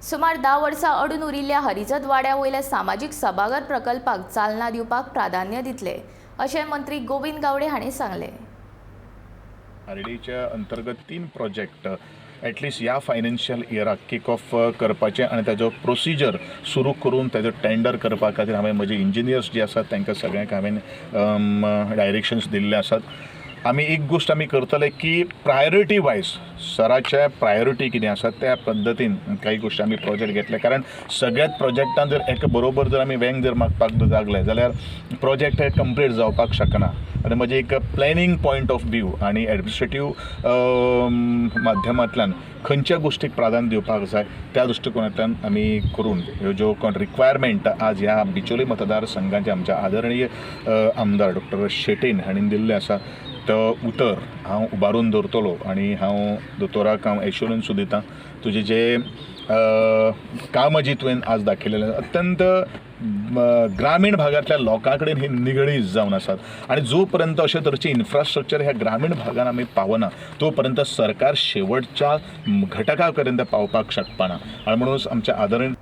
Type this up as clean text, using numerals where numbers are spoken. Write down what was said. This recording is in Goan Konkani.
सुमार 10 वर्सां अडून उरिल्ल्या हरिजत वाड्या वयल्या सामाजीक सभाघर प्रकल्पाक चालना दिवपाक प्राधान्य दितले, अशें मंत्री गोविंद गावडे हांणी सांगलें. आरडीच्या अंतर्गत तीन प्रोजेक्ट एटलिस्ट ह्या फायनान्शियल इयराक किक ऑफ करपाचें आनी ताजो प्रोसिजर सुरू करून ताजो टेंडर करपा खातीर हांवें म्हजे इंजिनियर्स जे आसात तांकां सगळ्यांक हांवें डायरेक्शन्स दिल्ले आसात. आमी एक गोश्ट आमी करतले की प्रायोरिटी वायज सराचे प्रायोरिटी कितें आसा, त्या पद्दतीन काही गोश्टी आमी प्रोजेक्ट घेतले, कारण सगळ्यात प्रोजेक्टान जर एका बरोबर जर आमी वेंग जर मागपाक लागले जाल्यार प्रोजेक्ट हे कंप्लीट जावपाक शकना. आनी म्हजे एक प्लॅनिंग पॉयंट ऑफ व्यू आनी एडमिनिस्ट्रेटीव माध्यमांतल्यान खंयच्या गोश्टीक प्राधान्य दिवपाक जाय, त्या दृश्टिकोनांतल्यान आमी करून ह्यो ज्यो कोण रिक्वायरमेंट आज ह्या बिचोली मतदारसंघाचे आमच्या आदरणीय आमदार डॉक्टर शेटीन हांणी दिल्लें आसा, तो उतर हांव उबारून दवरतलो. आनी हांव दोतोराक हांव एश्योरन्सूय दिता, तुजें जें कामां जी तुवें आज दाखयलेलें, अत्यंत ग्रामीण भागांतल्या लोकां कडेन ही निगडीत जावन आसात आनी जो पर्यंत अशे तरेचें इन्फ्रास्ट्रक्चर ह्या ग्रामीण भागान आमी पावना, तो पर्यंत सरकार शेवटच्या घटका पर्यंत पावपाक शकपाना. आनी म्हणून आमच्या आदरणीय